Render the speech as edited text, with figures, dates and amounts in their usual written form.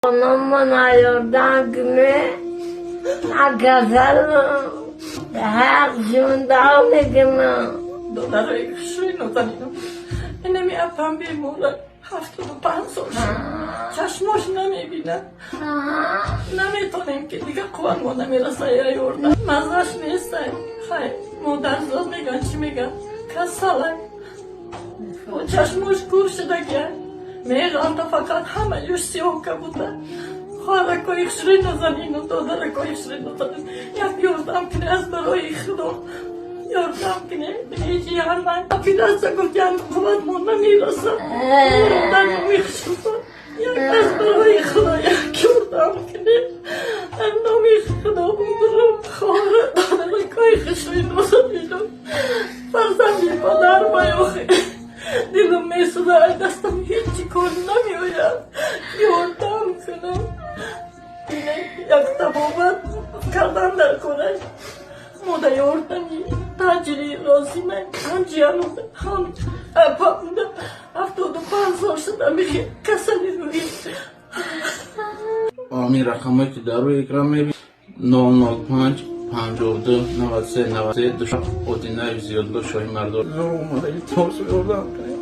Хонамона ёрдам кунӣ, ман касалам, ҳақшон дав мекунам. Додарои хушрӯи нозанинам, инами апам бемора, 75 сол шуд, чашмош намебинад. Наметонем ки дигар, қувват мо намераса я ёрдам. Маззаш нестай. Хай, модарзод меган, чӣ меган, касалай, бо чашмош кур шудагия, меғалта, фақат ҳама юш сиёҳ кабута. Хоҳаракои хушрӯи нозанину додаракои хушрӯи нозанин, як ёрдам кунӣ, аз барои Худо ёрдам кунӣ. Ҳеҷ операция гуфтян, қувват мо намерасад. Дар номи Худо, як аз барои Худо як ёрдам кунӣ, аз номи Худо. Хоҳара, додаракои хушрӯи нозанину, фарзанди падар маёхи, дилам месӯзад, аз дастам ҳеҷ кор намеояд. Ёрдам кунам, як табобат кардан дар корай мо да ёрдами таъҷилӣ лозима. Ҳам ҷиянуда, ҳам апамда, 75 сол шуда, касали рӯҳӣ. Ҳамин рақамҳое ки дар рӯи экран мебинед: 005 52 93 93 Одинаев Зиёдулло Шоҳимардон. Зур омада, илтимос, ёрдам кунед.